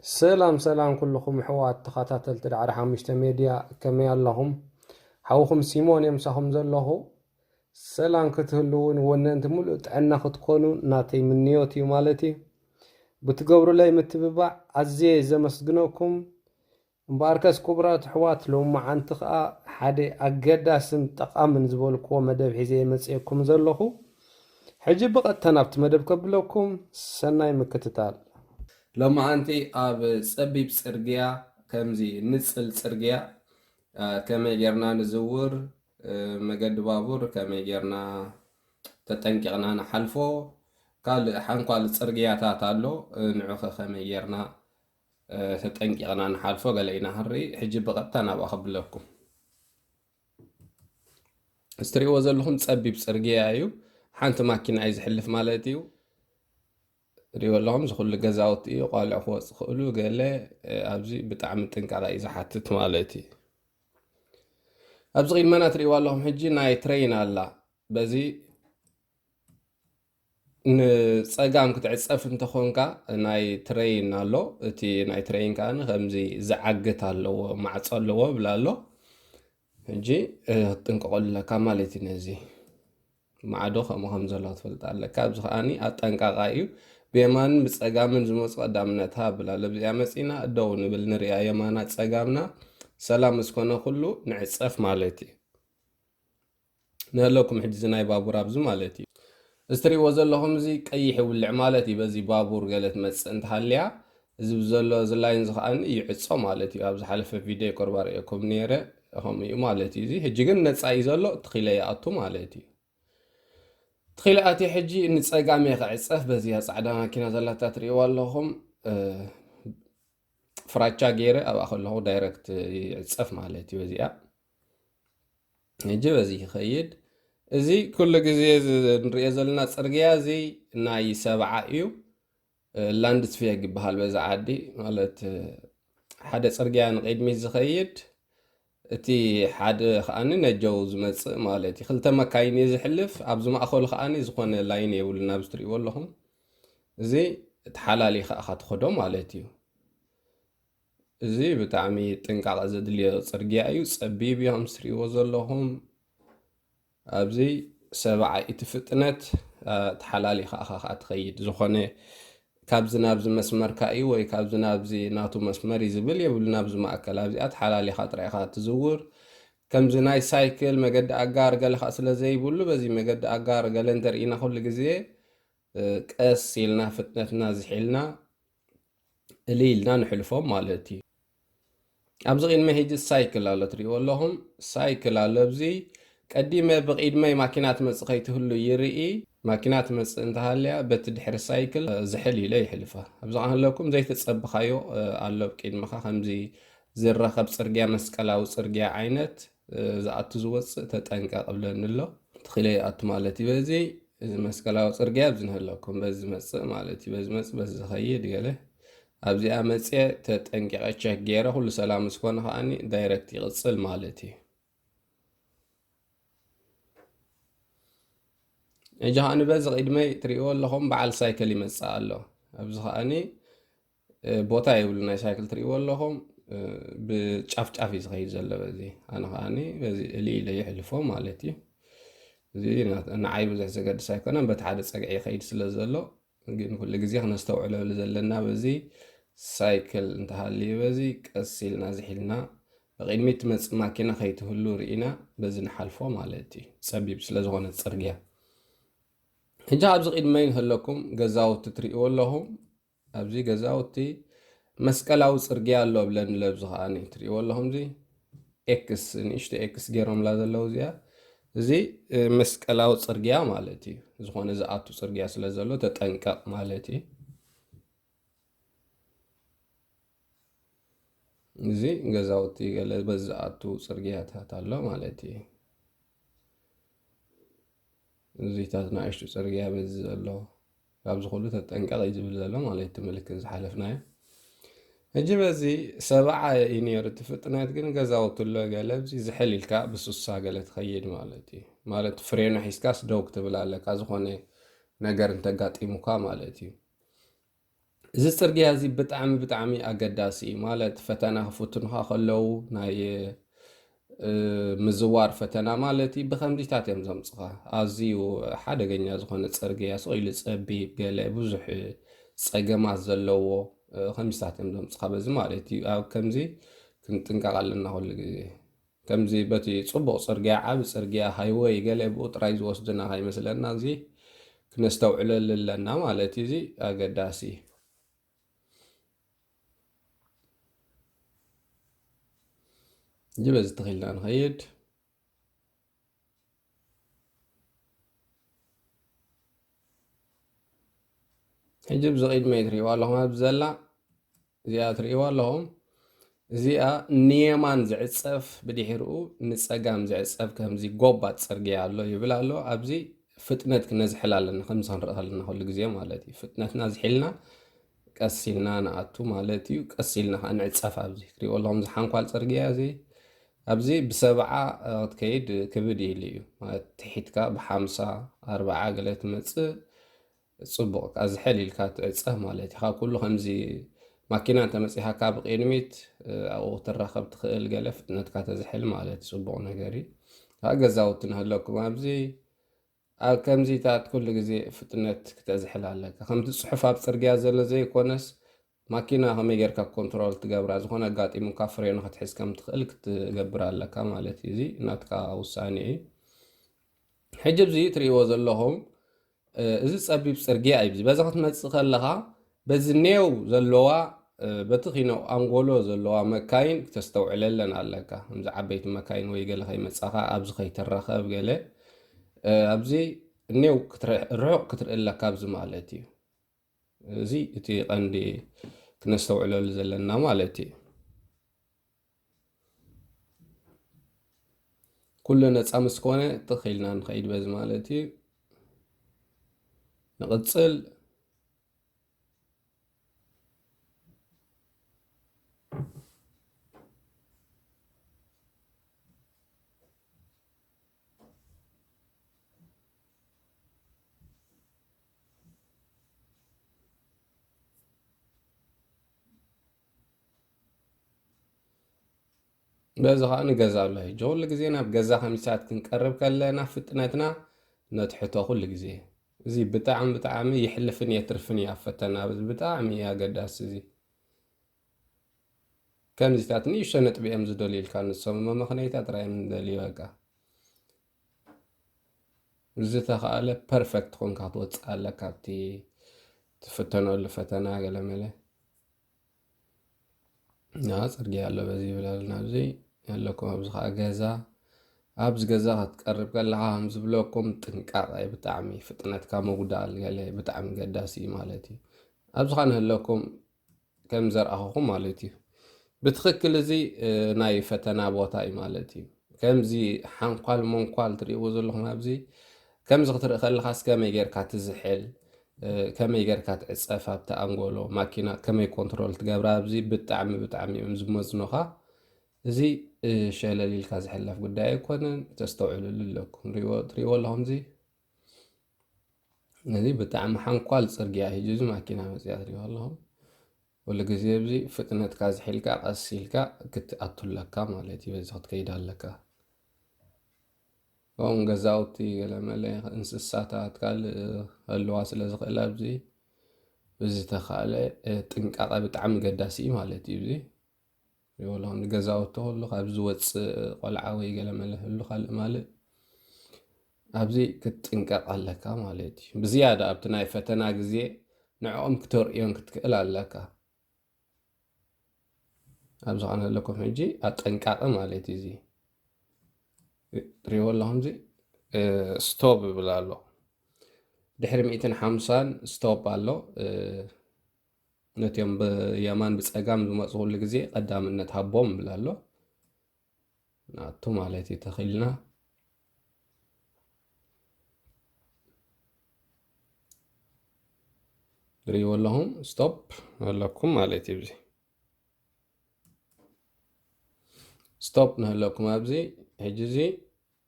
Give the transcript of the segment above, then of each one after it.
ሰላም ሰላም ኩልኹም ኣሕዋት ተኸታተልቲ ዳዕሮ ሓሙሽተ ሜድያ፣ ከመይ ኣለኹም? ሓውኹም ሲሞን እየ ምሳኹም ዘለኹ። ሰላም ክትህልውን ወነንቲ ሙሉእ ጥዕና ክትኮኑ ናተይ ምንዮት እዩ ማለት እዩ። ብትገብሩለይ ምትብባዕ ኣዝየ ዘመስግነኩም። እምበኣርከስ ክቡራት ኣሕዋት፣ ሎማዓንቲ ኸኣ ሓደ ኣገዳስን ጠቓምን ዝበልክዎ መደብ ሒዘ እየ መጺኤኩም ዘለኹ። ሕጂ ብቐጥታ ናብቲ መደብ ከብለኩም፣ ሰናይ ምክትታል። ሎማዓንቲ ኣብ ጸቢብ ጽርግያ፣ ከምዚ ንጽል ጽርግያ፣ እ፣ ከመይ ጌርና ንዝውር፣ እ፣ መገዲ ባቡር ከመይ ጌርና ተጠንቂቕና ንሓልፎ፣ ካልእ ሓንኳል ጽርግያታት ኣሎ፣ እ፣ ንዑኸ ከመይ ጌርና፣ እ፣ ተጠንቂቕና ንሓልፎ ገለ ኢና ክንርኢ። ሕጂ ብቐጥታ ናብኣ ከብለኩም። እዚ ትርእይዎ ዘለኹም ጸቢብ ጽርግያ እዩ። ሓንቲ ማኪና እዩ ዝሕልፍ ማለት እዩ። ሪእዎ ኣለኹም፣ እዚ ኩሉ ገዛውቲ እዩ፣ ቆልዑ ክወጽእ ክእሉ ገለ፣ እ፣ ኣብዚ ብጣዕሚ ጥንቃቐ እዩ ዝሓትት ማለት እዩ። ኣብዚ ቅድመና ትርእይዋ ኣለኹም ሕጂ ናይ ትሬን ኣላ። በዚ ንጸጋም ክትዕጸፍ እንተኾንካ ናይ ትሬን ኣሎ። እቲ ናይ ትሬን ከኣ ከምዚ ዝዓግት ኣለዎ፣ ማዕጾ ኣለዎ ብላ ኣሎ። ሕጂ፣ እ፣ ክትጥንቀቐሉ ኣለካ ማለት እዩ ነዚ። ማዕዶ ከምኡ ከም ዘሎ ክትፈልጥ ኣለካ። ኣብዚ ከኣኒ ኣጠንቃቓ እዩ። ብየማንን ብጸጋምን ዝመጹ ቀዳምነት ሃብ ብላ ኣሎ። ኣብዚኣ መጺና ደው ንብል፣ ንሪኣ የማና ጸጋምና። ሰላም ምስ ኮነ ኩሉ ንዕጸፍ ማለት እዩ። ንህለኩም ሕጂ እዚ ናይ ባቡር ኣብዚ ማለት እዩ። እዚ ትርእይዎ ዘለኹም እዚ ቀይሕ ይውልዕ ማለት እዩ። በዚ ባቡር ገለ ትመጽእ እንተሃልያ፣ እዚ ብዘሎ እዚ ላይን እዚ ከኣኒ ይዕጾ ማለት እዩ። ኣብ ዝሓለፈ ቪድዮ ቁርባ ርእየኩም ነይረ፣ ከምኡ እዩ ማለት እዩ። እዚ ሕጂ ግን ነጻ እዩ ዘሎ፣ ትኺለ ይኣቱ ማለት እዩ። ትኺለ ኣትየ ሕጂ ንጸጋም እየ ክዕጸፍ፣ በዚኣ ጻዕዳ ማኪና ዘላታ ትርእይዋ ኣለኹም። እ፣ ፍራቻ ገይረ ኣብኣ ከለኹ ዳይረክት ይዕጸፍ ማለት እዩ። በዚኣ ሕጂ በዚ ይኸይድ። እዚ ኩሉ ግዜ ዝ-፣ ንሪኦ ዘለና ጽርግያ እዚ ናይ ሰብዓ እዩ። እ፣ ላንድስቬግ ይበሃል በዛ ዓዲ። ማለት፣ እ፣ ሓደ ጽርግያ ንቕድሚት ዝኸይድ፣ እቲ ሓደ ከኣኒ ነጀው ዝመጽእ ማለት እዩ። ክልተ መካይን እዩ ዝሕልፍ። ኣብዚ ማእከሉ ከኣኒ ዝኾነ ላይን የብሉን፣ ኣብዚ ትርእይዎ ኣለኹም። እዚ ተሓላሊኻ ኢኻ ትኸዶ ማለት እዩ። እዚ ብጣዕሚ ጥንቃቐ ዘድልዮ ጽርግያ እዩ። ጸቢብ እዩ፣ ከም ትርእይዎ ዘለኹም። ኣብዚ ሰብዓ እቲ ፍጥነት፣ እ፣ ተሓላሊኻ ኢኻ ኸኣ ትኸይድ። ዝኾነ ካብዚ ናብዚ መስመርካ እዩ ወይ ካብዚ ናብዚ ናቱ መስመር እዩ ዝብል የብሉን። ኣብዚ ማእከል ኣብዚኣ ተሓላሊኻ ጥራይ ኢኻ ትዝውር። ከምዚ ናይ ሳይክል መገዲ ኣጋር ገለ ኸኣ ስለ ዘይብሉ፣ በዚ መገዲ ኣጋር ገለ እንተርኢና ኩሉ ግዜ፣ እ፣ ቀስ ኢልና ፍጥነትና ዝሒልና እልይ ኢልና ንሕልፎም ማለት እዩ። ኣብዚ ቅድመ ሕጂ ሳይክል ኣሎ ትርእይዎ ኣለኹም። ሳይክል ኣሎ ኣብዚ። ቀዲመ ብቅድመይ ማኪና ትመጽእ ከይትህሉ ይርኢ። ማኪና ትመጽእ እንተሃልያ በቲ ድሕሪ ሳይክል፣ እ፣ ዝሕል ኢለ ይሕልፋ። ኣብዚ ከኣ ኣለኩም ዘይተጸብኻዮ፣ እ፣ ኣሎ ብቅድመኻ ከምዚ ዝራኸብ ጽርግያ፣ መስቀላዊ ጽርግያ ዓይነት፣ እ፣ ዝኣቱ ዝወጽእ ተጠንቀቕ እብለኒ ኣሎ። ትኺለ ይኣቱ ማለት እዩ። በዚ፣ እዚ መስቀላዊ ጽርግያ ኣብዚ ንህለኩም፣ በዚ ዝመጽእ ማለት እዩ። በዚ መጽእ፣ በዚ ዝኸይድ ገለ። ኣብዚኣ መጽየ ተጠንቂቐ ቸክ ገይረ፣ ኩሉ ሰላም ምስ ኮነ ከኣኒ ዳይረክት ይቕጽል ማለት እዩ። ሕጂ ከኣኒ በዚ ቅድመይ ትርእይዎ ኣለኹም፣ በዓል ሳይክል ይመጽእ ኣሎ። ኣብዚ ከኣኒ፣ እ፣ ቦታ የብሉ ናይ ሳይክል ትርእይዎ ኣለኹም፣ እ፣ ብጫፍ ጫፍ እዩ ዝኸይድ ዘሎ በዚ። ኣነ ከኣኒ በዚ እልይ ኢለ ይሕልፎ ማለት እዩ። እዚ ና-፣ ንዓይ ብዙሕ ዘገድስ ኣይኮነን፣ በቲ ሓደ ጸግዒ ይኸይድ ስለ ዘሎ፣ ግን ኩሉ ግዜ ክነስተውዕለሉ ዘለና በዚ ሳይክል እንተሃልዩ በዚ ቀስ ኢልና ዝሒልና ብቕድሚት ትመጽእ ማኪና ከይትህሉ ርኢና በዚ ንሓልፎ ማለት እዩ። ጸቢብ ስለ ዝኾነ ጽርግያ። ሕጂ ኣብዚ ቅድመይ ንህለኩም ገዛውቲ ትርእይዎ ኣለኹም። ኣብዚ ገዛውቲ መስቀላዊ ጽርግያ ኣሎ ብለኒ ለብዚ ከኣኒ ትርእይዎ ኣለኹም። እዚ ኤክስ፣ ንእሽቶ ኤክስ ገይሮምላ ዘለዉ እዚኣ። እዚ፣ እ፣ መስቀላዊ ጽርግያ ማለት እዩ። ዝኾነ ዝኣቱ ጽርግያ ስለ ዘሎ ተጠንቀቕ ማለት እዩ። እዚ ገዛውቲ ገለ በዚ ዝኣቱ ጽርግያታት ኣሎ ማለት እዩ። እዚታት ንኣሽቱ ጽርግያ በዚ ዘሎ፣ ካብዚ ኩሉ ተጠንቀቕ እዩ ዝብል ዘሎ ማለት እዩ፣ እቲ ምልክት ዝሓለፍናዮ። ሕጂ በዚ ሰብዓ እዩ ነይሩ እቲ ፍጥነት፣ ግን ገዛውቲ ኣሎ ገለ፣ ኣብዚ ዝሕል ኢልካ ብሱሳ ገለ ትኸይድ ማለት እዩ። ማለት ፍሬኑ ሒዝካስ ደው ክትብል ኣለካ፣ ዝኾነ ነገር እንተጋጢሙካ ማለት እዩ። እዚ ጽርግያ እዚ ብጣዕሚ፣ ብጣዕሚ ኣገዳሲ እዩ። ማለት ፈተና ክፍትኑኻ ከለዉ፣ ናይ፣ እ፣ ምዝዋር ፈተና ማለት እዩ። ብኸምዚታት እዮም ዘምጽኻ። ኣዝዩ ሓደገኛ ዝኾነ ጽርግያ፣ ስቕ ኢሉ ጸቢብ፣ ገለ ብዙሕ ጸገማት ዘለዎ፣ እ፣ ከምዚታት እዮም ዘምጽኻ። በዚ ማለት እዩ፣ ኣብ ከምዚ ክንጥንቀቕ ኣለና ኩሉ ግዜ። ከምዚ በቲ ጽቡቕ ጽርግያ፣ ዓቢ ጽርግያ፣ ሃይወይ ገለ ብኡ ጥራይ ዝወስድና ከይመስለና፣ እዚ ክነስተውዕለሉ ኣለና ማለት እዩ። እዚ ኣገዳሲ እዩ። ሕጂ በዚ ተኺልና ንኸይድ። ሕጂ ብዚ ቅድመይ ትርእይዋ ኣለኹም፣ ኣብዚ ዘላ እዚኣ ትርእይዋ ኣለኹም። እዚኣ ንየማን ዝዕጸፍ፣ ብድሕሪኡ ንጸጋም ዝዕጸፍ ከምዚ ጎባት ጽርግያ ኣሎ ይብል ኣሎ። ኣብዚ ፍጥነት ክነዝሕል ኣለና፣ ከምዚ ክንርኢ ከለና ኩሉ ግዜ ማለት እዩ። ፍጥነትና ዝሒልና ቀስ ኢልና ንኣቱ ማለት እዩ። ቀስ ኢልና ከዓ ንዕጸፍ። ኣብዚ ትርእይዎ ኣለኹም፣ እዚ ሓንኳል ጽርግያ እዚ፣ ኣብዚ ብሰብዓ ክትከይድ ክብድ ኢሉ እዩ። ማለት ትሒትካ ብሓምሳ፣ ኣርብዓ ገለ ትመጽእ፣ ጽቡቕ፣ ከኣ ዝሕል ኢልካ ትዕጸፍ ማለት እዩ። ካብ ኩሉ ከምዚ ማኪና እንተመጺኻካ ብቕድሚት፣ እ፣ ኣብኡ ክትራኸብ ትኽእል፣ ገለ ፍጥነትካ ተዝሕል ማለት እዩ። ጽቡቕ ነገር እዩ። ከኣ ገዛውቲ ንህለኩም ኣብዚ፣ ኣብ ከምዚታት ኩሉ ግዜ ፍጥነት ክተዝሕል ኣለካ። ከምቲ ጽሑፍ ኣብ ጽርግያ ዘሎ ዘይኮነስ፣ ማኪና ከመይ ጌርካ ኮንትሮል ትገብራ፣ ዝኾነ ኣጋጢሙካ ፍሬኑ ክትሕዝ ከም ትኽእል ክትገብር ኣለካ ማለት እዩ። እዚ ናትካ ውሳኔ እዩ። ሕጂ ኣብዚ ትርእይዎ ዘለኹም፣ እ፣ እዚ ጸቢብ ጽርግያ እዩ። በዚ ክትመጽእ ከለኻ፣ በዚ ኔው ዘለዋ፣ እ፣ በቲ ኪኖ ኣንጎሎ ዘለዋ መካይን ክተስተውዕለለን ኣለካ። ከምዚ ዓበይቲ መካይን ወይ ገለ ከይመጻኻ፣ ኣብዚ ከይትራኸብ ገለ፣ እ፣ ኣብዚ ኔው ክትረ-፣ ርሑቕ ክትርኢ ኣለካ ኣብዚ ማለት እዩ። እዚ እቲ ቀንዲ ክነስተውዕለሉ ዘለና ማለት እዩ። ኩሉ ነጻ ምስ ኮነ ትኽ ኢልና ንኸይድ በዚ ማለት እዩ። ንቕጽል። በዚ ኸኣ ንገዛ ኣሎ። ሕጂ ኩሉ ግዜ ናብ ገዛ ከምዚታት ክንቀርብ ከለና ፍጥነትና ነትሕቶ ኩሉ ግዜ። እዚ ብጣዕሚ፣ ብጣዕሚ የሕልፍን የትርፍን እዩ ኣብ ፈተና። እዚ ብጣዕሚ እዩ ኣገዳሲ እዚ። ከምዚታት ንእሽቶ ነጥቢ እዮም ዝደልዩ ኢልካ ንሶም መመኽነይታ ጥራይ እዮም ዝደልዩ በቃ። ዝተኻእለ ፐርፈክት ኮንካ ክትወጽእ ኣለካ ኣብቲ ትፍተነሉ ፈተና ገለ መለ። ና ጽርግያ ኣሎ በዚ ይብል ኣለና። ኣብዚ ኣለኩም፣ ኣብዚ ኸኣ ገዛ። ኣብዚ ገዛ ክትቀርብ ከለኻ ከም ዝብለኩም ጥንቃቐ ብጣዕሚ ፍጥነትካ ምጉዳል ገለ ብጣዕሚ ገዳሲ እዩ ማለት እዩ። ኣብዚ ኸኣ ንህለኩም ከም ዘርኣኹኹም ማለት እዩ። ብትኽክል እዚ፣ እ፣ ናይ ፈተና ቦታ እዩ ማለት እዩ። ከምዚ ሓንኳል መንኳል ትርእይዎ ዘለኹም ኣብዚ፣ ከምዚ ክትርኢ ከለኻስ ከመይ ጌርካ ትዝሕል፣ እ፣ ከመይ ጌርካ ትዕጸፍ ኣብቲ ኣንጎሎ፣ ማኪና ከመይ ኮንትሮል ትገብራ፣ ኣብዚ ብጣዕሚ፣ ብጣዕሚ እዮም ዝመዝኑኻ። እዚ፣ እ፣ ሸለል ኢልካ ዝሕለፍ ጉዳይ ኣይኮነን፣ ተስተውዕልሉ ኣለኩም። ሪዎ-፣ ትርእይዎ ኣለኹም እዚ? እዚ ብጣዕሚ ሓንኳል ጽርግያ እዩ። እዚ ማኪና መጽያ ትሪኦ ኣለኹም። ኩሉ ግዜ ኣብዚ ፍጥነትካ ዝሒልካ ቀስ ኢልካ ክትኣቱ ኣለካ ማለት እዩ። በዚ ክትከይድ ኣለካ። ከምኡ ገዛውቲ፣ ገለመለ እንስሳታት፣ ካልእ ህልዋ ስለ ዝኽእል ኣብዚ፣ ብዝተኻእለ ጥንቃቐ ብጣዕሚ ገዳሲ እዩ ማለት እዩ። እዚ ይብሎ ንገዛውቲ ኩሉ ካብ ዝወፅእ ቆልዓ ወይ ገለመለ ህሉ ካልእ ማልእ ኣብዚ ክትጥንቀቕ ኣለካ ማለት እዩ። ብዝያዳ ኣብቲ ናይ ፈተና ግዜ ንዕኦም ክተርእዮን ክትክእል ኣለካ። ኣብዚ ኸነ ኣለኩም ሕጂ ኣጠንቃቂ ማለት እዩ። እዚ ትሪእዎ ኣለኹም፣ እዚ ስቶፕ ይብል ኣሎ። ድሕሪ ሚእትን ሓምሳን ስቶፕ ኣሎ። ነቲኦም ብየማን ብጸጋም ዝመጹ ኩሉ ግዜ ቀዳምነት ሃቦም ይብል ኣሎ። ንኣቱ ማለት እዩ ተኺልና። ትርእይዎ ኣለኹም፣ ስቶፕ ኣለኩም ማለት እዩ። እዚ ስቶፕ ንህለኩም ኣብዚ ሕጂ እዚ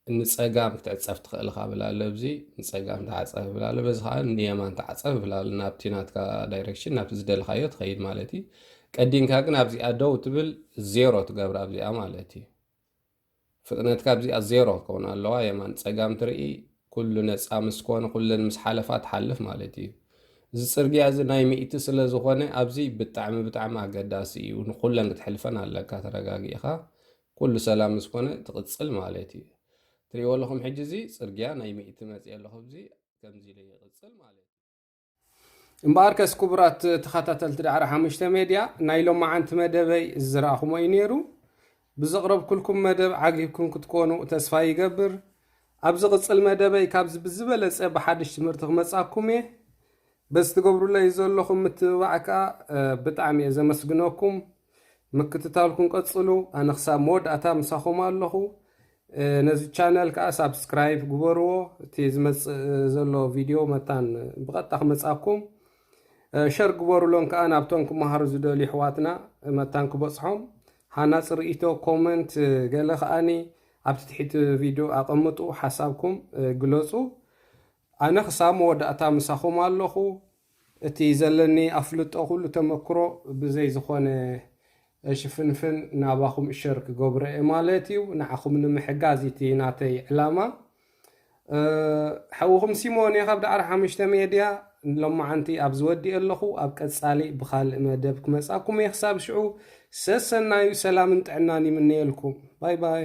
ንጸጋም ክትዕጸፍ ትኽእል ኢኻ ብላ ኣሎ። ኣብዚ ንጸጋም ተዓጸፍ ብላ ኣሎ። በዚ ከዓ ንየማን ተዓጸፍ ብላ ኣሎ። ናብቲ ናትካ ዳይሬክሽን፣ ናብቲ ዝደለኻዮ ትኸይድ ማለት እዩ። ቀዲምካ ግን ኣብዚኣ ደው ትብል፣ ዜሮ ትገብር ኣብዚኣ ማለት እዩ። ፍጥነትካ ኣብዚኣ ዜሮ ክኸውን ኣለዋ። የማን ጸጋም ትርኢ፣ ኩሉ ነጻ ምስ ኮነ፣ ኩለን ምስ ሓለፋ ትሓልፍ ማለት እዩ። እዚ ጽርግያ እዚ ናይ ሚእቲ ስለ ዝኾነ፣ ኣብዚ ብጣዕሚ፣ ብጣዕሚ ኣገዳሲ እዩ። ንኩለን ክትሕልፈን ኣለካ ተረጋጊእኻ። ኩሉ ሰላም ምስ ኮነ ትቕጽል ማለት እዩ። ትሪእዎ ኣለኹም፣ ሕጂ እዚ ጽርግያ ናይ ሚእቲ መጽእ ኣለኹ፣ ኣብዚ ከምዚ ኢለ ይቕጽል ማለት እዩ። እምበኣርከስ ክቡራት ተኸታተልቲ ዳዕሮ ሓሙሽተ ሜድያ፣ ናይ ሎማዓንቲ መደበይ ዝረኣኹሞ እዩ ነይሩ። ብዘቕረብኩልኩም መደብ ዓጊብኩም ክትኮኑ ተስፋ ይገብር። ኣብ ዝቕጽል መደበይ ካብዚ ብዝበለጸ ብሓድሽ ትምህርቲ ክመጻኩም እየ። በዚ ትገብሩለይ ዘለኹም ምትብባዕ ከኣ፣ እ፣ ብጣዕሚ እየ ዘመስግነኩም። ምክትታልኩም ቀጽሉ። ኣነ ክሳብ መወዳእታ ምሳኹም ኣለኹ። እ፣ ነዚ ቻነል ከኣ ሳብስክራይብ ግበርዎ። እቲ ዝመጽእ ዘሎ ቪድዮ መታን ብቐጥታ ክመጻኩም። እ፣ ሸር ግበሩሎም ከኣ ናብቶም ክመሃሩ ዝደልዩ ኣሕዋትና መታን ክበጽሖም። ሃናጺ ርእይቶ፣ ኮመንት፣ ገለ ከኣኒ ኣብቲ ትሕቲ ቪድዮ ኣቐምጡ፣ ሓሳብኩም፣ እ፣ ግለጹ። ኣነ ክሳብ መወዳእታ ምሳኹም ኣለኹ። እቲ ዘለኒ ኣፍልጦ ኩሉ ተመክሮ ብዘይ ዝኾነ ሽፍንፍን ናባኹም ሸር ክገብሮ እየ ማለት እዩ። ንዓኹም ንምሕጋዝ እቲ ናተይ ዕላማ። እ፣ ሓውኹም ሲሞን እየ ካብ ዳዕሮ ሓሙሽተ ሜድያ። ሎማዓንቲ ኣብ ዝወዲ ኣለኹ። ኣብ ቀጻሊ ብኻልእ መደብ ክመጻኩም እየ። ክሳብ ሽዑ ሰሰናዩ ሰላምን ጥዕናን ይምነየልኩም። ባይ ባይ።